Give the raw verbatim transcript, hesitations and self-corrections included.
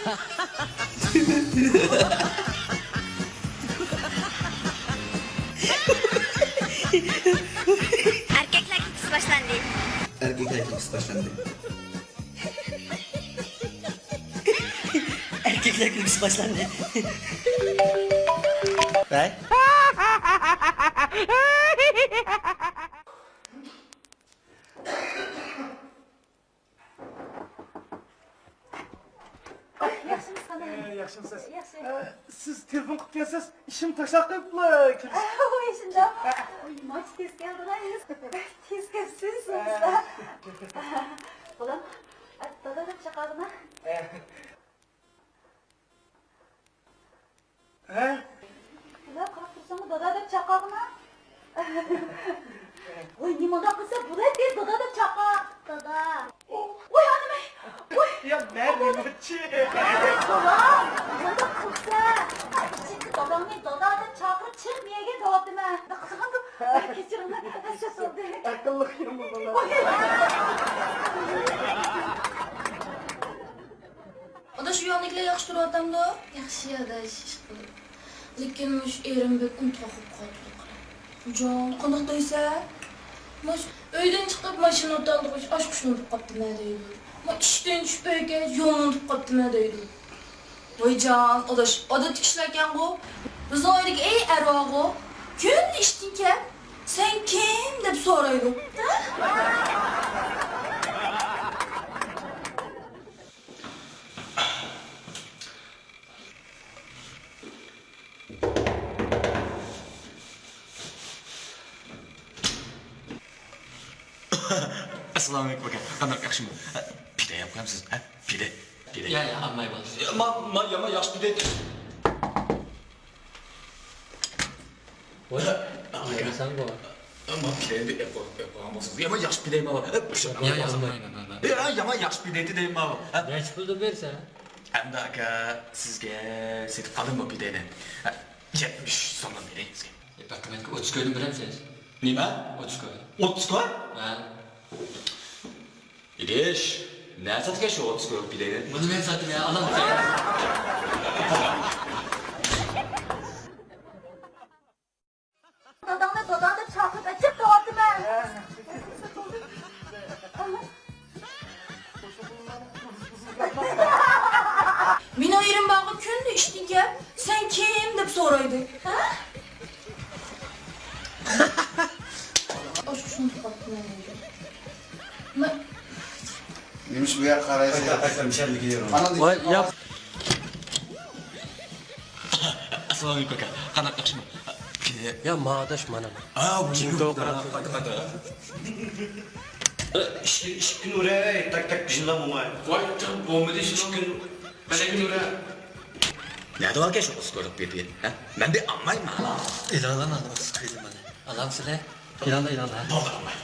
ئەركەكلەر كېچىسى باشلاندى. ئەركەكلەر كېچىسى باشلاندى. ئەركەكلەر كېچىسى باشلاندى. ۋەي. ياخشىمۇسىز، خانىم؟ ئە، ياخشىمۇسىز؟ ياخشى. ئە، سىز تېلېفون قىلىپكەنسىز، ئىشىمنى تاشلاپ قېلىپلا كېلىپ. ئە، ۋاي، شۇنداقمۇ؟ ئە. ماچ تېز كەلدىڭىز. تېز كەپسىز، ئە. بالام، ئە، دادا دەپ چاقىرغىنا. ئە. ھە؟ بۇلار قاراپ تۇرساڭمۇ دادا دەپ چاقىرغىنا. ۋاي، نېمانداق قىلسا بولاتتى، دادا دەپ چاقىر. دادا. ۋاي، ئانىمەي. ۋاي. يا، مەن نېمىچى؟ بالام، نېمانداق قىلسا؟ ئىچىدە داداڭنى دادا دەپ چاقىرىپ چىق مېيەگە دەۋاتىمەن. قىزىغاندۇ. كەچۈرۈڭ، ھەسسەت بولدى. ئەقىللىق يېرىم بولدى. ۋاي. ئاداش، ئۇ ياقتىكىلەر ياخشى تۇرۇۋاتامدۇ؟ ياخشى ئاداش، ئىشقىلىپ. لېكىن مۇشۇ ئېرىم بەك ئۇنتۇغاق بولۇپ قاپتۇ، قارا. جان، قانداق دەيسەن؟ مۇشۇ ئۆيدىن چىقىپ ماشىنا ئولتۇرغۇچە ئاچقۇچ ئۇنتۇپ قاپتىمەن دەيدۇ. ما ئىشتىن چۈشۈپ ئۆيگە كەلگەچ يولنى ئۇنتۇپ قاپتىمەن دەيدۇ. ۋاي جان، ئاداش، ئادەتتىكى ئىشلاركەنغۇ. بىزنىڭ ئۆيدىكى ئەي ئەرۋاغۇ. كۈندە ئىشتىن كەپ، سەن كىم دەپ سورايدۇ. ھە؟ ئەسسالامۇئەلەيكۇم ئاكا، قانداق، ياخشىمۇ؟ پىدە يەپ قويامسىز، ھە؟ پىدە، پىدە. يا، يا، ئالماي بولىسىز. يا، ما، ما، يا، ما، ياخشى پىدە. ۋاي، ئاكا. نېمە دېسەڭ بۇ؟ ما، پىدە يەپ قوي-، يەپ قويغان بولسىڭىز. يا، ما، ياخشى پىدە، ما. يا، يا، ئالماي. يا، يا، ما، ياخشى پىدە دەيمەن، ما. نەچچە پۇلدا بېرىسەن؟ ئەمدى ئاكا، سىزگە سېتىپ قالدىم بۇ پىدەنى. يەتمىش سومدىن بېرەي سىزگە. ئە، بەك قىممەتكە ئوتتۇز كويدىن بېرەمسىز؟ نېمە؟ ئوتتۇز كوي. ئوتتۇز كوي؟ ھە. ئىدىش، نە ساتىدىكەن شۇ ئوتتۇز كويلۇق پىدەينى؟ بۇنى مەن ساتىمەن، ئالامسەن. داداڭنى دادا دەپ چاقىرىپ ئەجەب دەۋاتىمەن. مېنىڭ ئېرىم بارغۇ، كۈندە ئىشتىن كەپ، سەن كىم دەپ سورايدۇ. ھە؟ ئاچقۇچنى ئۇنتۇپ قاپتىمەن دەيدۇ. نېمىش بۇ يەر قارايسىز؟ قايتا، قايتا، مىشەلدىكى يەر. ۋاي، ياق. ئەسسالامۇئەلەيكۇم ئاكا. قانداق، ياخشىمۇ؟ يا، ما ئاداش مانا. ئا، جىمكا قاراپ. قايتا، قايتا. ئىككى، ئىككى كۈن ئۇرەي، تاك، تاك، بىشىنلا بولماي. ۋاي، تاك، بولمىدى، ئىككى كۈن. ئىككى كۈن ئۇرەي. نەدە باركەن شۇ ئوسكورلۇق بېتى؟ ھە؟ مەن بىر ئاڭلايمەن. ئېلانلار مانا ئوسكورلۇق مانا. ئالامسىلەر؟ ئېلانلار، ئېلانلار. بولدى، ئاڭلاي.